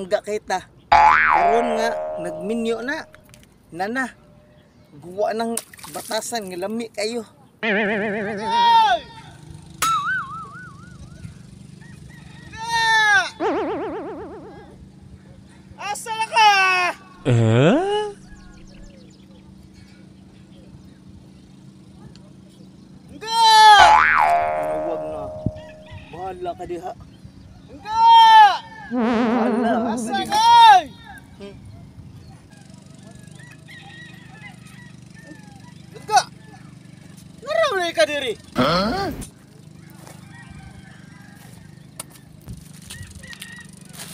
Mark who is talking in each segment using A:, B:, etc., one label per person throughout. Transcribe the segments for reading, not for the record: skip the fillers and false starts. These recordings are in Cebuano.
A: Langga kita. Karon nga nagminyo na. Nana. Guwa ng batasan nga lami kayo.
B: Asa na ka? Nga!
A: Nawag na. Bahala ka diha.
B: Nga!
A: Bahala ka
B: Asa
A: diha.
B: ka? Nga! Naramlay ka diri.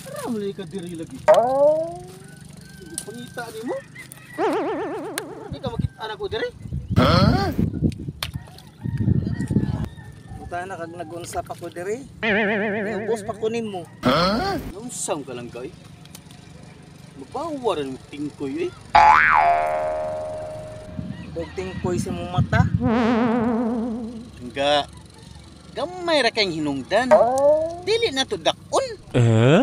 B: Naramlay ka diri lagi. Pangita ni mo. Hindi ka makita na ko diri.
A: Buta na kag nagunsa pa ko diri. Ubos pa ko nimo.
B: Nausam ka lang kay. Mabawaran mo tingkoy eh.
A: Dog tingkoy sa mong mata.
B: Nga, gamay ra kayong hinungdan. Dili na to dakon.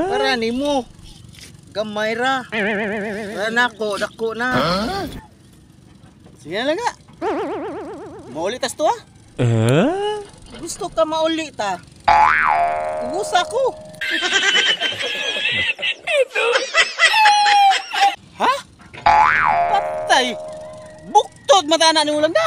A: Para nimo. Gamay ra. Para nako, dako na.
B: Sige na lang nga. Mauli tas to ah.
A: Gusto ka mauli ta. Ubusa ko.
B: Ha? Patay. Buktod mata na ni ulang da.